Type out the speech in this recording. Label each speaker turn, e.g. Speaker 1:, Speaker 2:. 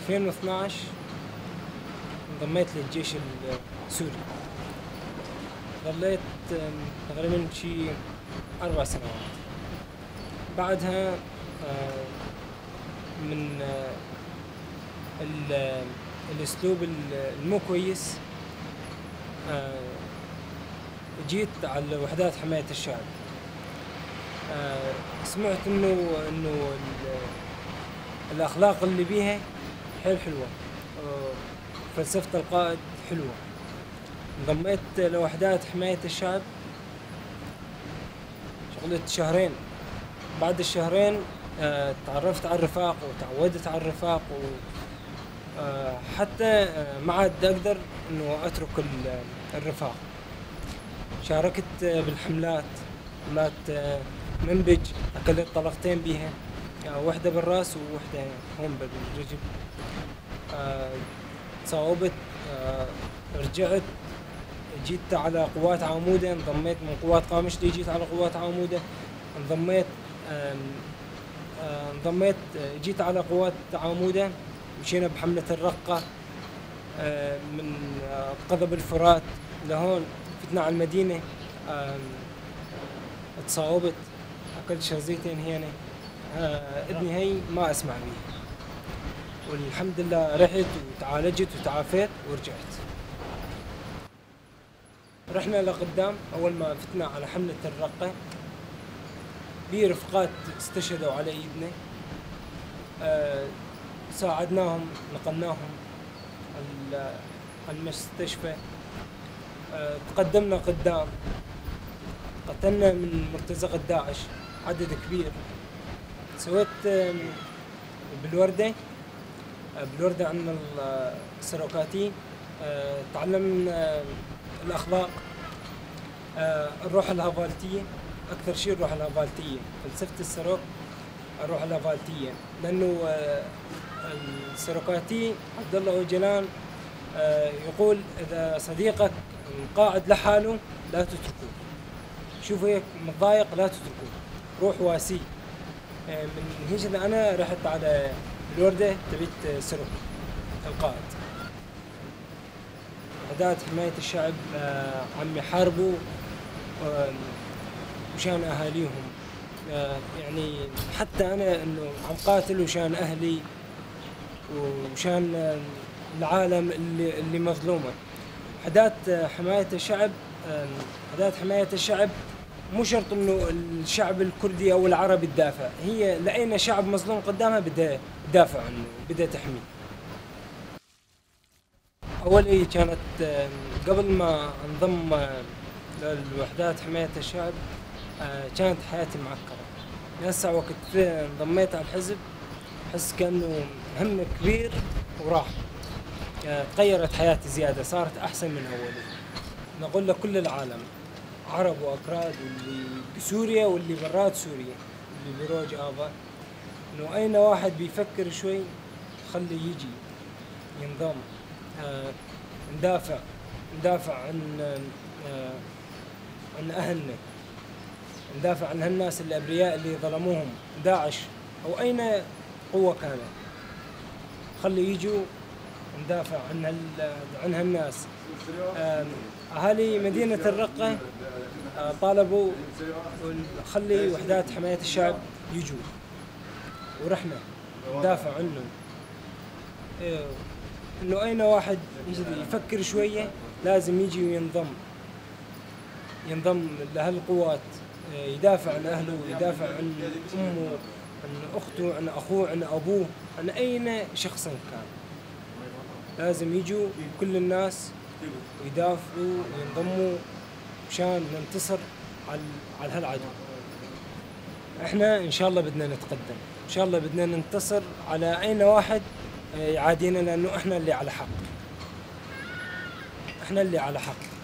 Speaker 1: 2012 انضميت للجيش السوري. ظليت تقريبا شي 4 سنوات. بعدها من الاسلوب المو كويس جيت على وحدات حماية الشعب. سمعت انه الاخلاق اللي بيها حيل حلوة، فلسفة القائد حلوة. انضميت لوحدات حماية الشعب، شغلت شهرين. بعد الشهرين تعرفت على الرفاق وتعودت على الرفاق، وحتى ما عاد اقدر انه اترك الرفاق. شاركت بالحملات، حملات منبج، اكلت طلقتين بيها، واحدة بالراس وواحدة هون بالرجل. تصاوبت، رجعت جيت على قوات عمودة، انضميت من قوات قامشلي جيت على قوات عمودة، انضميت جيت على قوات عمودة. مشينا بحملة الرقة من قضب الفرات لهون، فتنا على المدينة. تصاوبت، أكلت شظيتين هنا، اذني هي ما أسمع بيها، والحمد لله رحت وتعالجت وتعافيت ورجعت. رحنا لقدام. أول ما فتنا على حملة الرقة بي رفقات استشهدوا على إيدنا، ساعدناهم، نقلناهم على المستشفى. تقدمنا قدام، قتلنا من مرتزقة داعش عدد كبير. سويت بالوردة، بالوردة عندنا السروكاتي، تعلمنا الأخلاق، الروح الهافالتية، أكثر شيء الروح الهافالتية، فلسفة السروك الروح الهافالتية، لأنه السروكاتي عبد الله أوجلان يقول إذا صديقك قاعد لحاله لا تتركوه، شوفوا هيك متضايق لا تتركوه، روح واسيه. من هيك أنا رحت على الوردة تبيت سروك القائد. وحدات حماية الشعب عم يحاربوا مشان أهاليهم، يعني حتى أنا إنه عم قاتل وشان أهلي ومشان العالم اللي مظلومة. وحدات حماية الشعب، وحدات حماية الشعب مو شرط إنه الشعب الكردي أو العربي تدافع، هي لقينا شعب مظلوم قدامها بدها تدافع عنه، بدها تحميه. أولي كانت قبل ما انضم للوحدات حماية الشعب كانت حياتي معكرة. هسه وقت انضميت على الحزب حس كأنه هم كبير وراح، تغيرت حياتي زيادة، صارت أحسن من أولي. نقول لكل العالم، عرب وأكراد، واللي بسوريا واللي برات سوريا، اللي بروج آفا، إنه أين واحد بيفكر شوي خليه يجي ينضم. ندافع عن أهلنا، ندافع عن هالناس الأبرياء اللي ظلموهم داعش أو أين قوة كانت، خلي يجوا ندافع عن هالناس. أهالي مدينة الرقة طالبوا خلي وحدات حماية الشعب يجوا، ورحنا ندافع عنهم. إنه أين واحد يفكر شوية لازم يجي وينضم، ينضم لهالقوات، يدافع عن أهله، يدافع عن أمه، عن أخته، عن أخوه، عن أبوه، عن أين شخص كان. لازم يجوا كل الناس ويدافعوا وينضموا مشان ننتصر على هالعدو. احنا ان شاء الله بدنا نتقدم، ان شاء الله بدنا ننتصر على اين واحد يعادينا، لانه احنا اللي على حق، احنا اللي على حق.